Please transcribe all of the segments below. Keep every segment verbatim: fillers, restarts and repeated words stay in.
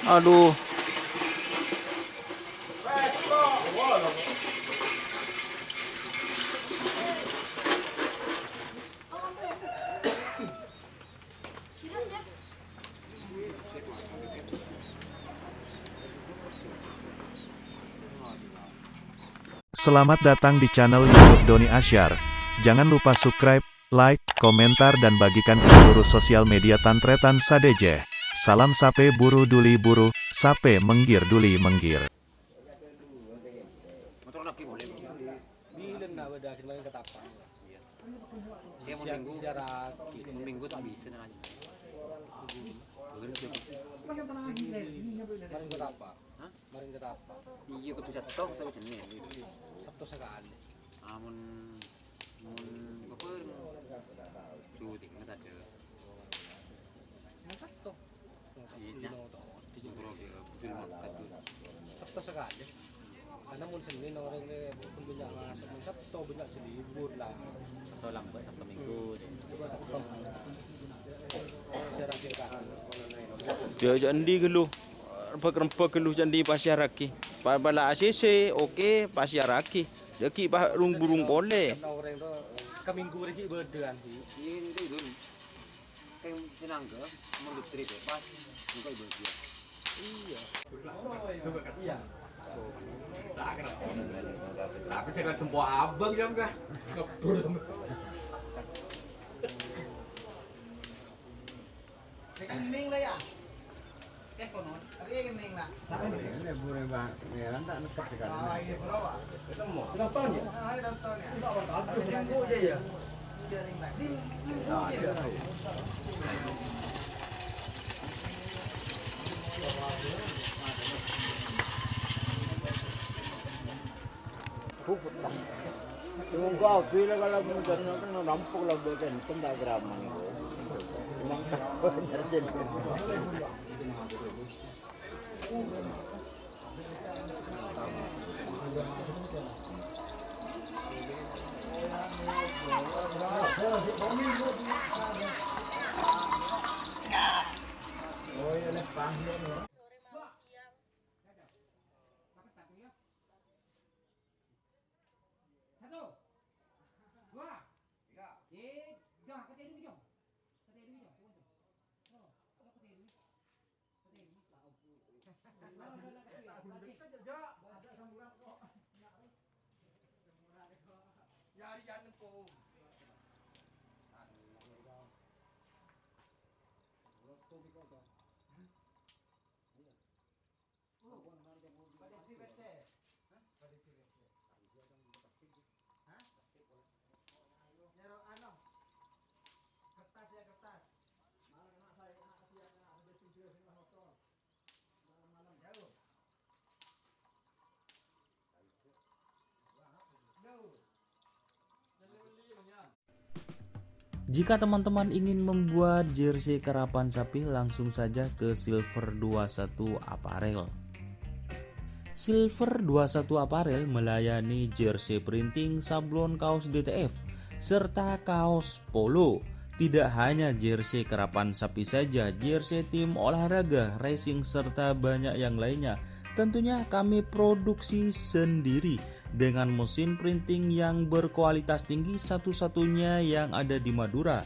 Aduh. Selamat datang di channel YouTube Doni Asyar. Jangan lupa subscribe, like, komentar, dan bagikan ke seluruh sosial media tan-trètan sadhâjâ. Salam sapè buru duli buru, sapè mèngghir duli mèngghir. Bilâ na' bâdâ akhir malem ketapa. Iya, mon Minggu. Siaran. Mon Minggu ta' bisa, tenang. Malem ketapa. Hah? Malem ketapa. Iya, kudu Sabtu, Sabtu Senin, gitu. Sabtu sekali. Ah, mon, mon, apa, cuti, inget ada. Nah, Sabtu. Iya. Sabtu sekali. Karena mun Senin orèng rè bânnya' masuk, mun Sabtu bânnya' sè libur lah. Sabtu lambat, Sabtu Minggu. Coba Sabtu. Siaran-siaran. Ya, jhâ' endi ghâllu? Rembhâk-rembhâk ghâllu jhâ' endi pasiarraghi. Pa-, pala A C C, oke, pasiarraghi. Jhâ' ghi' pa-, rung-burung polè. Karena orèng to, ka Minggu rè ghi' bâdâ kan, Bi? Iya, itu, itu. Kan senang ke, menurut cerita, pas, buka ibadah. Iya. Iya. Tapi jangan sempo abang, ya, enggak? Ngebul. Kening lah, ya. Kening lah. Ini buru, Bang. Ya, enggak nekep di kanan. Ah, iya, bro, Pak. Ketemu. Ulang tahun, ya? Ah, iya, ulang tahun, ya. Enggak, ulang tahun. Minggu aja, ya? Iya, ring, Pak. Di minggu aja, ya? Monggo abdhina kala mundhâr ngoten rampok la mboten, pun ta' keraman niku. Cuma nyerjin. Satu. Dua. Tiga. Tiga. Katèdung, Jong. Katèdung, Jong. Oh, katèdung. Katèdung. Ada samburan kok. Ya, ya, nempo. Nyèro, ano, kertas ya, kertas. Jauh. Jika teman-teman ingin membuat jersey karapan sapi, langsung saja ke Silver dua satu Apparel. Silver dua satu Apparel melayani jersey printing, sablon kaos D T F, serta kaos polo. Tidak hanya jersey karapan sapi saja, jersey tim olahraga, racing, serta banyak yang lainnya. Tentunya kami produksi sendiri dengan mesin printing yang berkualitas tinggi, satu-satunya yang ada di Madura,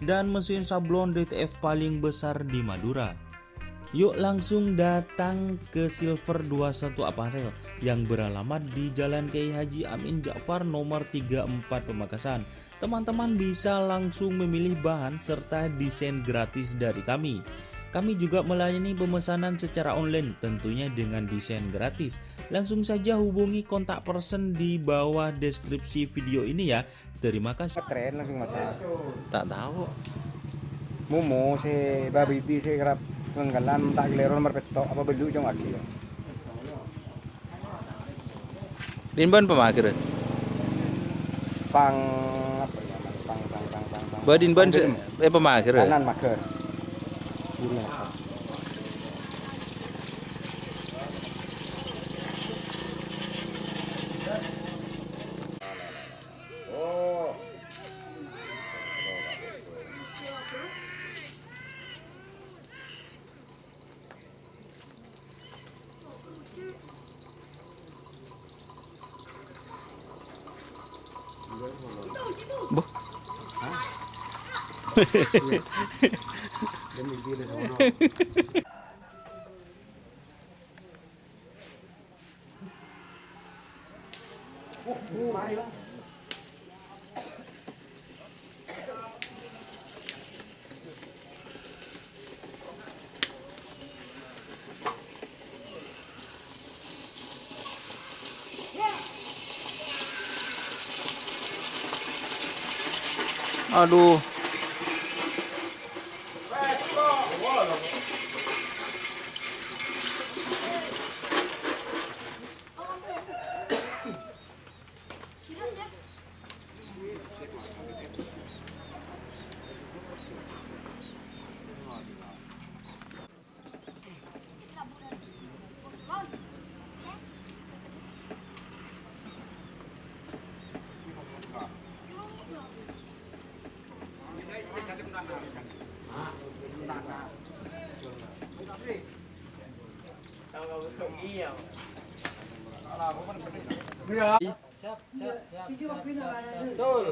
dan mesin sablon D T F paling besar di Madura. Yuk langsung datang ke Silver dua satu Apparel yang beralamat di Jalan Kiai Haji Amin Ja'far nomor tiga empat Pamekasan. Teman-teman bisa langsung memilih bahan serta desain gratis dari kami. Kami juga melayani pemesanan secara online, tentunya dengan desain gratis. Langsung saja hubungi kontak person di bawah deskripsi video ini ya. Terima kasih. Tren langsung masak. Tak tahu. Momo sè babidi sè kerap ngengkelan tak kelero nomor petok apa belu cong lagi ya. Rin ban pamager. Pang apa ya? Bâdin bân sè, eh, pemager, ya? Kanan mager. Gini. Boh. Aduh. Siap, siap, siap, siap, siap, siap. Betul.